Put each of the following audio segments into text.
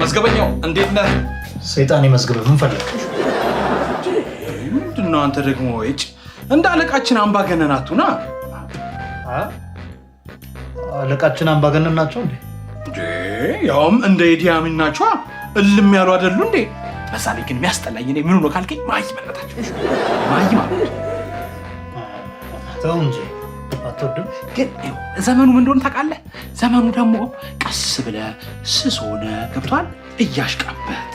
መዝገበኛው እንዴት ነህ? ሰይጣን ይመዝግብህ። ምን ፈለግ? ምንድን ነው አንተ ደግሞ እጭ እንደ አለቃችን አምባገነን አትሁና። አለቃችን አምባገነን ናቸው እንዴ? ያውም እንደ ኢዲ አሚን ናቸዋ። እልም ያሉ አይደሉ እንዴ? በዛ ላይ ግን የሚያስጠላኝ እኔ ምኑ ነው ካልከኝ መሀይምነታቸው። መሀይም አሉ። ተው እንጂ አትወድም? ግን ዘመኑ ምን እንደሆነ ታውቃለህ? ዘመኑ ደግሞ ቀስ ብለህ ስስ ሆነህ ገብቶሃል፣ እያሽቃበጥክ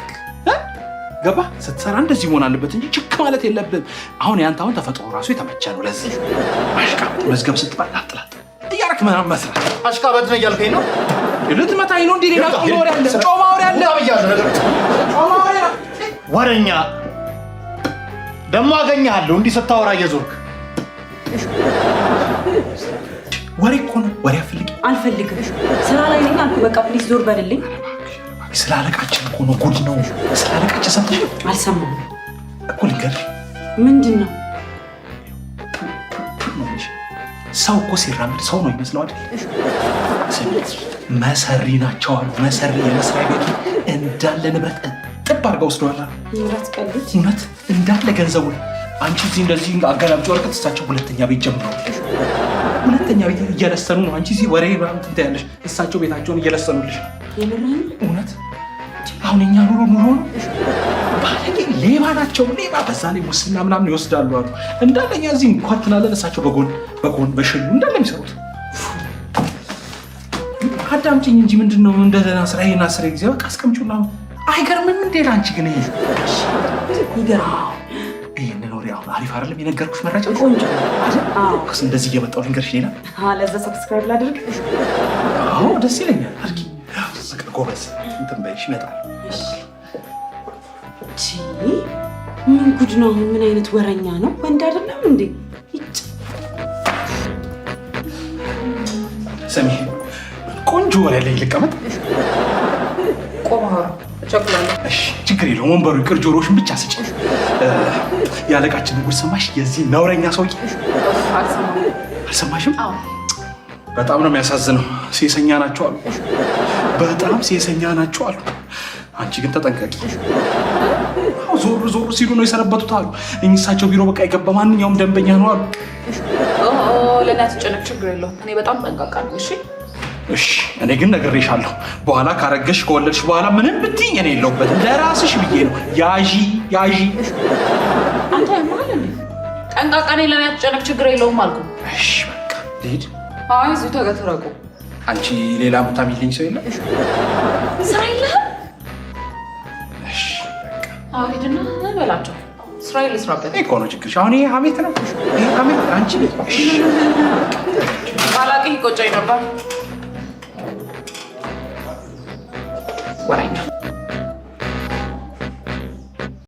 ገባ ስትሰራ እንደዚህ መሆን አለበት እንጂ ችክ ማለት የለብህም። አሁን ያንተ አሁን ተፈጥሮ ራሱ የተመቸ ነው ለዚህ ማሽቃበጥ። መዝገብ ስትባል ላጥ ላጥ እያደረክ ምናምን መስራት። አሽቃበጥ ነው እያልከኝ ነው? ልትመታኝ ነው እንዴ? ሌላ ጮማ ወሬ አለ፣ ጮማ ወሬ አለ፣ ጮማ ወሬ። ወሬኛ ደግሞ አገኘሃለሁ እንዲህ ስታወራ እየዞርክ። ወሬ እኮ ነው። ወሬ አትፈልጊም? አልፈልግም። ስራ ላይ ነኝ አልኩህ። በቃ please ዞር በልልኝ። ስለ አለቃችን እኮ ነው፣ ጉድ ነው። ስለ አለቃችን ሰምተሽ? አልሰማሁም። እኮ ልንገርሽ። ምንድን ነው? ሰው እኮ ሲራመድ ሰው ነው ይመስለው አይደል? መሰሪ ናቸው አሉ። መሰሪ የመስሪያ ቤቱ እንዳለ ንብረት ጥብ አድርገው ወስደዋል አሉ። እውነት እንዳለ ገንዘቡን። አንቺ እዚህ እንደዚህ አገላብጭ ወረቀት፣ እሳቸው ሁለተኛ ቤት ጀምረዋል። ሁለተኛ ቤት እየለሰኑ ነው። አንቺ እዚህ ወሬ ምናምን ትንታያለሽ፣ እሳቸው ቤታቸውን እየለሰኑልሽ። እውነት አሁን የኛ ኑሮ ኑሮ ነው። ባለጌ ሌባ ናቸው፣ ሌባ። በዛ ላይ ሙስና ምናምን ይወስዳሉ አሉ። እንዳለ እኛ እዚህ እንኳትናለን፣ እሳቸው በጎን በጎን በሽሉ እንዳለ የሚሰሩት። አዳምጪኝ እንጂ ምንድን ነው እንደገና ስራ ይሄን 10 ጊዜ በቃ አስቀምጪውና። አይገርምም እንዴ ለአንቺ ግን ይሄ? ይገርማል። ይሄንን ወሬ አሁን አሪፍ አይደለም የነገርኩሽ መረጃ? ቆንጆ አይደል? እንደዚህ እየመጣሁ ልንገርሽ ሌላ። ለዛ subscribe ላድርግ? አዎ ደስ ይለኛል። አድርጊ። በቃ ጎበዝ እንትን በይሽ ይመጣል። ምን ጉድ ነው አሁን? ምን አይነት ወረኛ ነው? ወንድ አይደለም እንዴ? ስሚ ቆንጆ ወሬ አለኝ፣ ልቀመጥ? ቆመህ አውራ፣ እቸኩላለሁ። እሺ ችግር የለውም። ወንበሩ ይቅር፣ ጆሮሽን ብቻ ስጪ። የአለቃችንን ጉድ ሰማሽ? የዚህ ነውረኛ ሰውዬ። አልሰማሁም። አልሰማሽም? አዎ። በጣም ነው የሚያሳዝነው። ሴሰኛ ናቸው አሉ። በጣም ሴሰኛ ናቸው አሉ። አንቺ ግን ተጠንቀቂ። አዎ ዞር ዞር ሲሉ ነው የሰነበቱት አሉ። እሳቸው ቢሮ በቃ የገባ ማንኛውም ደንበኛ ነው አሉ። ለእኔ አትጨነቅ፣ ችግር የለውም። እኔ በጣም ጠንቃቃ ነኝ። እሺ እሺ፣ እኔ ግን ነግሬሻለሁ። በኋላ ካረገሽ ከወለድሽ በኋላ ምንም ብትይኝ እኔ የለሁበትም። ለራስሽ ብዬ ነው። ያዢ ያዢ። አንተ ያማል እንዴ? ጠንቃቃ ነኝ፣ ለእኔ አትጨነቅ፣ ችግር የለውም አልኩህ። እሺ በቃ ልሂድ። አይ እዚሁ ተገትረቁ። አንቺ ሌላ ቦታ የሚልኝ ሰው የለም? ስራ የለህም? እሺ በቃ። አዎ ሂድና በላቸው። ስራ ልስራበት። ይሄ እኮ ነው ችግርሽ። አሁን ይሄ ሀሜት ነው። ይሄ ሀሜት አንቺ እሺ ባላቅህ ይቆጨኝ ነበር። ወሬኛ።